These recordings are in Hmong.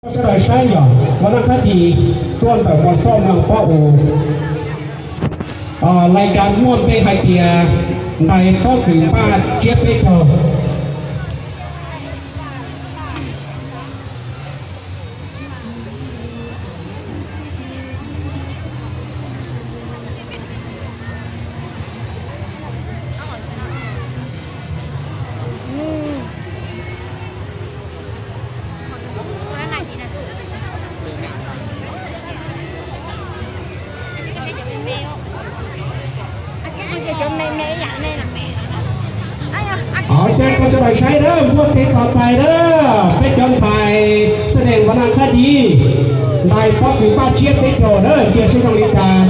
Sawv daws saib yog Vaj Naj Qhab Dis tuaj ntawm Mos Xoj Mos Pob Us, lais kas muaj npe hais tias ntais pob kws npaj tsiab peb caug. Ces koj sawv daws saib na, muaj tes tos txais na, peb cov ntxhais xab nees Vaj Naj Qhab Dis ntais pob kws npaj tsiab peb caug na, cia seb zoo li cas.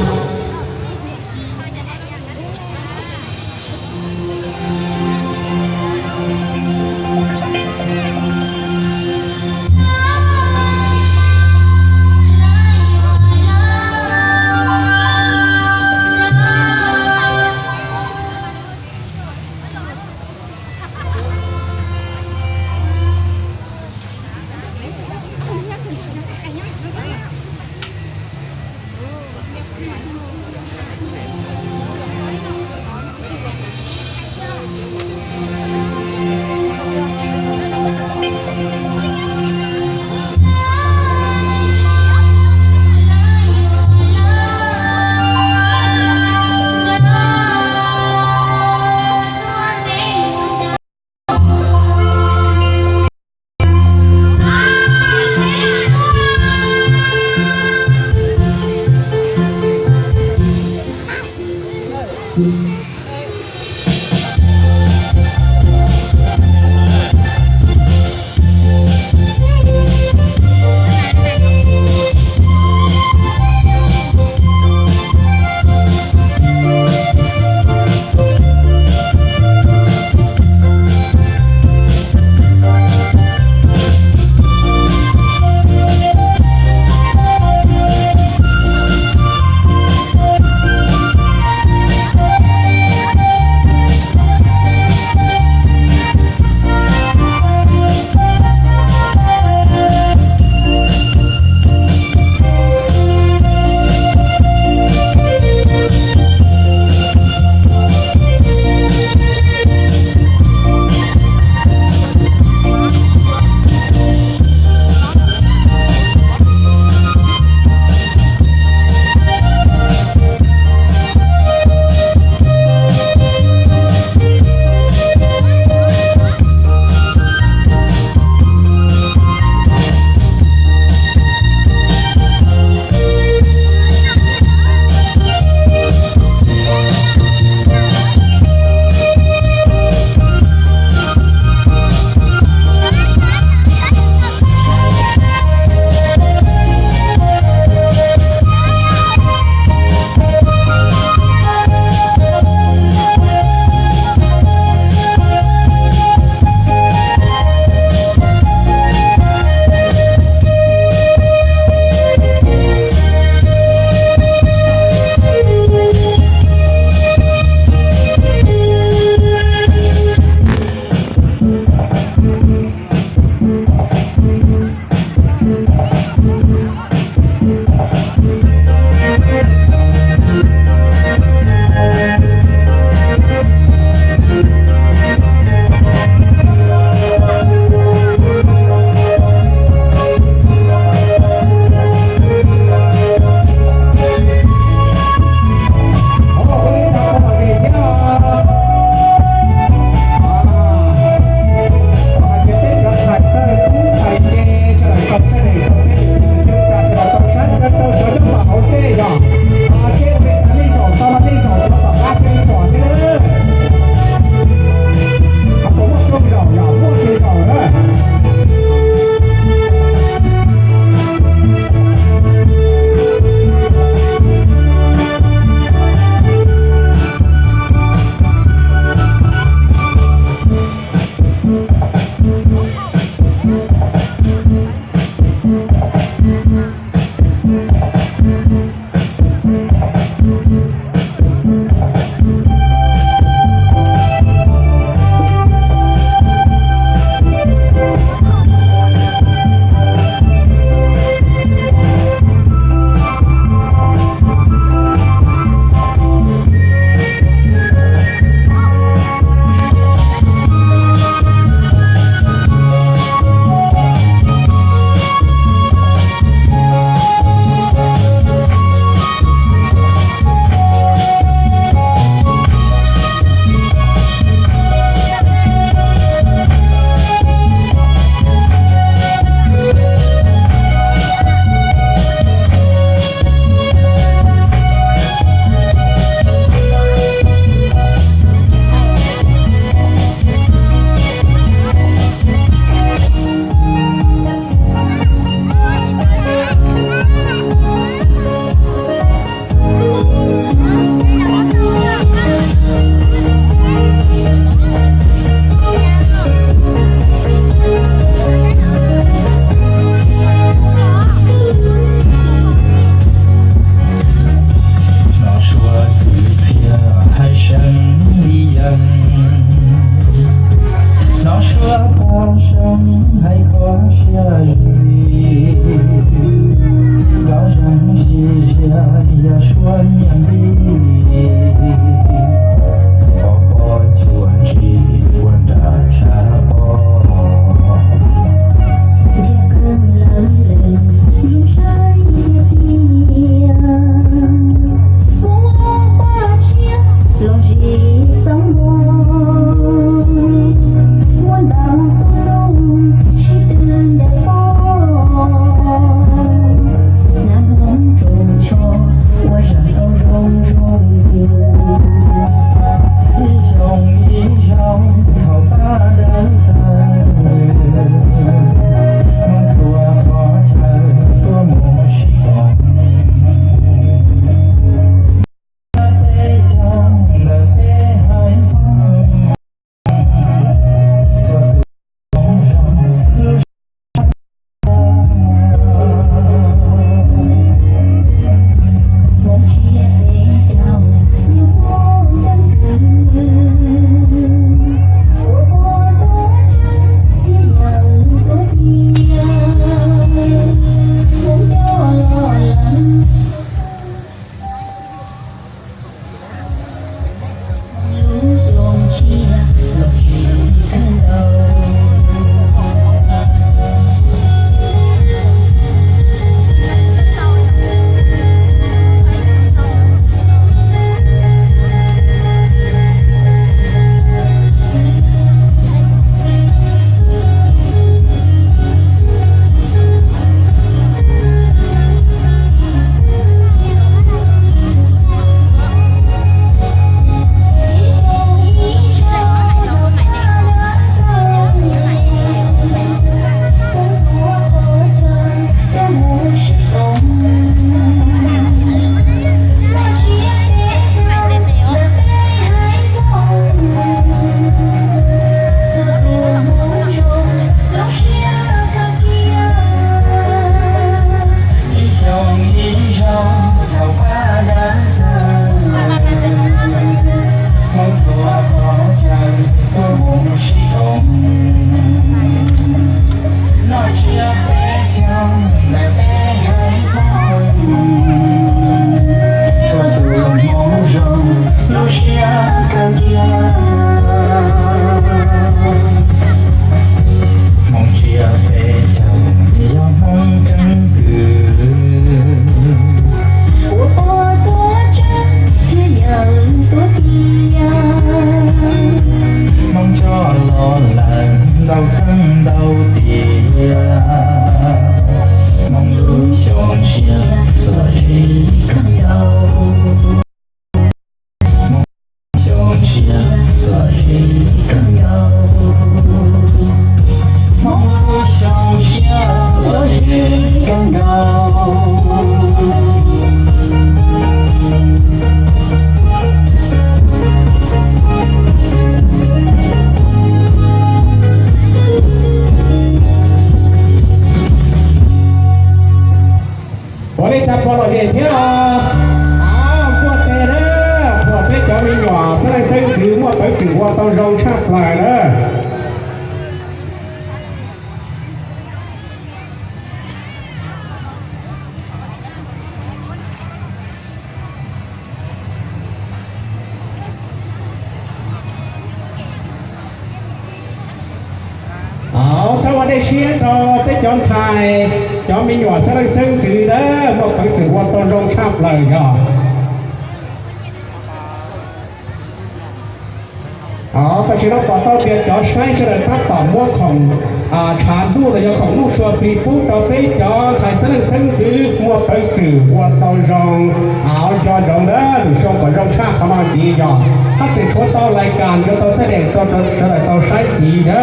Ua li cas pom lom zem thiab. Kuaj tes na, pom peb cov me nyuam xeeb leej xeeb ntxwv muaj peev xwm ua tau zoo tshaj plaws na. Txhawb ua dej siab rau peb cov ntxhais, cov me nyuam xeeb leej xeeb ntxwv na, muaj peev xwm ua tau zoo tshaj plaws yog. Tam sim no pom tau tias cov saib sawv daws tab tom muab khoom tshav ntuj los yog khoom nuj sua plig pub rau peb cov ntxhais xeeb leej xeeb ntxwv muaj peev xwm ua tau zoo. Nco ntsoov na, lwm xyoo kom zoo tshaj qhov no ntxiv yog hab tseem tshuav tau lais kam nrhiav tau txhaj dej rau sawv daws tau saib ntxiv na.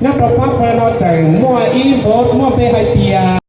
Nyob rau pab pawg no tseem muaj ib npab muaj npe hais tias